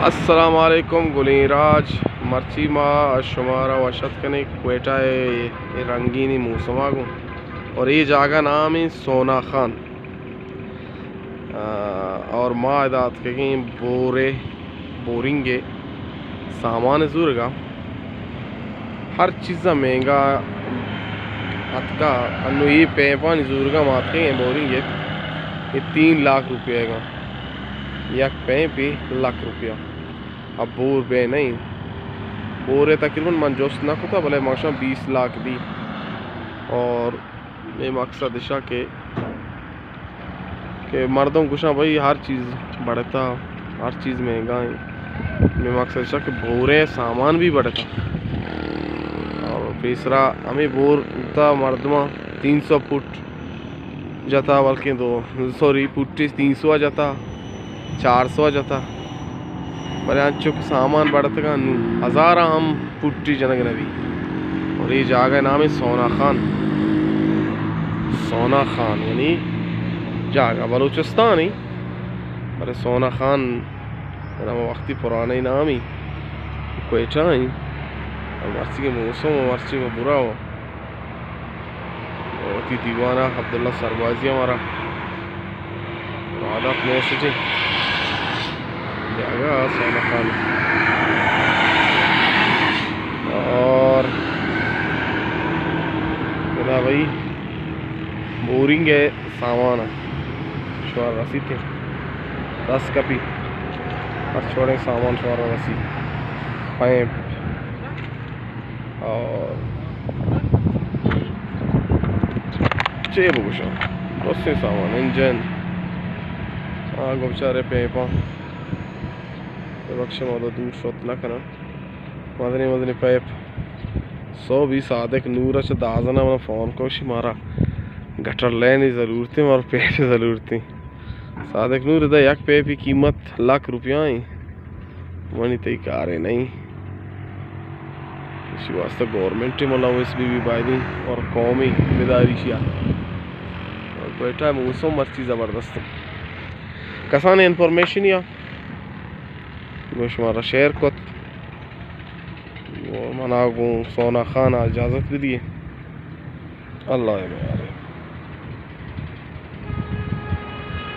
السلام علیکم گلیں راج، مرچی ما شمارا وش اتک کنیں کوئٹہ ءِ اے رنگینیں موسم ءَ گوں، اور اے جاگہ نام ایں سونا خان۔ آ، اور ما ادا اتکگیں بورے، بورنگ ءِ سامان زورگا۔ ہر چیز ءَ مہنگا اتکا، انو اے پیپانی زورگا ما اتکگیں بورنگ ءِ، اے تین لاکھ روپیہ گا، یک پیپے لکھ روپیہ۔ اب بور بے نہیں، بورے تقریباً من جست نہ کتا، بلے ماشاء بیس لاکھ بی۔ اور مئے مقصد اشا کہ، کہ مردم گوشاں بھئی ہر چیز بڑھتا، ہر چیز مہنگا ایں۔ مئے مقصد اشا کہ بورے سامان بھی بڑھتا۔ اور پیسرا ہمیں بور تا مردماں تین سو فٹ جتا، بلکیں دو، سوری، فٹے تین سو جتا، چار سو جتا۔ بلے انچو کہ سامان بڑھتگاں، نوں ہزاراں ہم پٹی جنگ نہ بی۔ اور اے جاگہ نام ایں سونا خان۔ سونا خان یعنی جاگہ بلوچستان ایں، بلے سونا خان ہما وختی پرانے نام ایں، کوئٹہ ایں۔ اور مرچی کے موسم و مرچی میں برا ہو۔ وتی دیوان ءَ عبداللہ سربازی ہمارا عادت میسج ایں۔ جاگہ سونا خان۔ اور بنا بھائی بورنگ ءِ سامان شوار رسیت، دس کپی ہر چوڑیں سامان شوار رسیت، پائپ، اور چے بگوشاں، درستیں سامان، انجن، آ گوں بچارے پیپاں۔ ببخشے ما دور شت نہ کناں۔ مزنیں مزنیں پیپ۔ سو بی صادق نور ءَ چہ دازن ءَ من فون کو، شی مارا گٹر لین ءِ ضرورت ایں، مارا پیپ ءِ ضرورت ایں۔ صادق نور، ادا یک پیپی قیمت لکھ روپیہ ایں۔ منی تئی کارے نہیں۔ اسی واسطہ گورنمنٹ ملوث بی بی بایدیں اور قومی بیداری شیا۔ اور کوئٹہ موسم مرچی زبردست ایں۔ کسان انفارمیشن یا گوں شمارا شیئر کت۔ منا گوں سونا خان ءَ اجازت بدیے۔ اللہ ءِ میارے۔